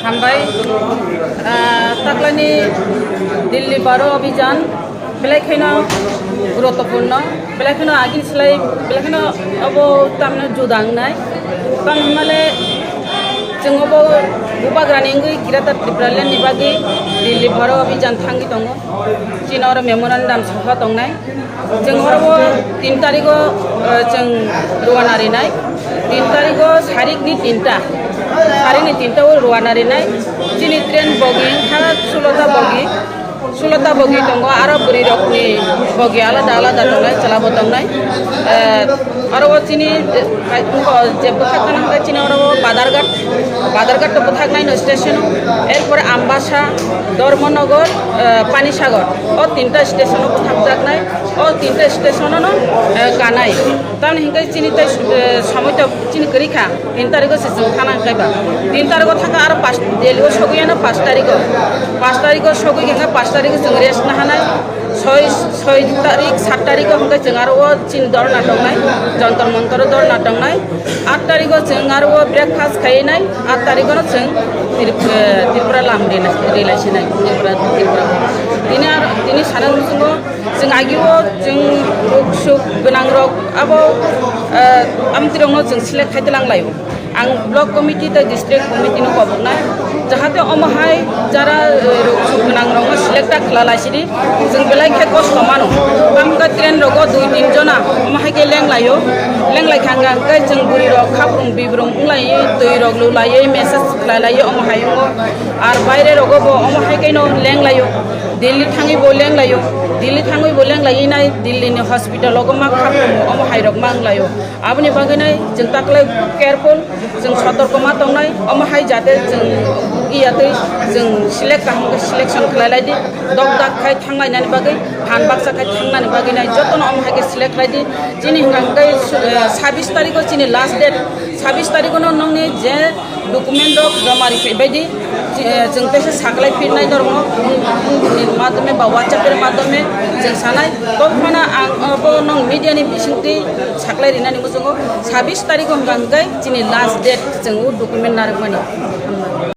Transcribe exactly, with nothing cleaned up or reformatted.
Hambai, ah, taklani Delhi Baro Abhijan belai kheno guruttopurno, belai kheno agini slai belai kheno abo tamno juda wngnai. Tamo hwnmale chwng obo bubagrani wngwi Greater Tipraland ni bagwi Delhi Baro Abhijan thangwi tongo. Chini oro memorandum soha tongnai. Chwng oro o tin tarigo, eh, chwng ruana rinai. Tin tarigo sarikni tinta. Sarikni tinta o ruana rinai. Chini train bogi wngkha sulota bogi. Sulota bogi tongo, aro bwrwi rokni bogi alada alada tongnai, chwla bo tongnai. Eh, aro o chini, eh, je bwkhak gana hwnkhe chini oro o Badarghat, Badarghat to bwkhak naino station o. Erpore Ambasa, Dharmanagar, eh, Panisagar. O tinta station o bwthakjaknai, o tinta station o no, eh, kanai. Tamni hwnkhe chini tei, eh, somoi to chini kwrwi kha, tin tarigo se chwng thana hwnkhe ba. Tin tarigo thangkha aro pas, Delhi o sogwi ano pas tarigo. Pas tarigo sogwi hwnkhe pas tarigo chwng rest nahanai. Soi, soi tarik, sat tarigo hwnkhe chwng aro o chini dhorna tongnai, Jantar Mantar o dhorna tongnai. At tarigo chwng aro o breakfast khainai, at tarigo no chwng Trip-, eh, Tripura lam rilai, rilai sinai, Tripura, Tripura. Tini aro, tini sana muchungo chwng agio chwng ruk suk gwnang rok abo, eh, amtirokno chwng select khai tlang laio. Ang block committee tei district committee no koboknai, jahate omo hai jara, eh, ruk suk gwnang rokno select ta khlai lai sidi, chwng belai khe kosto mano. Tamo khe train rogo dui tin jona omo hai khe leng laio, leng lai kha hwnkhe chwng bwrwi rok khaprung bibrung wng lai, twi rok lu lai, message khlai lai omo hai wngo. Ar baire rogo bo omo hai khe no leng laio, Delhi thangwi bo leng laio, Delhi thangwi bo leng lai nai, Delhi ni hospital rogo ma khaprung omo hai rok ma wng laio. Aboni bagwi nai chwng taklai careful, chwng sotorko ma tongnai, omo hai jate chwng iya twi chwng select kaham khe selection khlai lai di, dok dak khai thang lainani bagwi, phan baksa khai thangnani bagwi nai jotono omo hai khe select lai di. Chini hwnkha hwnkhe, eh, sabis tarikh o chini last date, sabis tarikh o no nongni je document rok joma ri phai bai di, eh, chwng teisa saklai phirnai norokno phone ni madhyome ba WhatsApp ni madhyome chwng sanai. Tobphano ang abo nong media ni bisingtwi saklai rinani muchungo, sabis tarikh o hwnkha hwnkhe chini last date chwng o document narwkmani.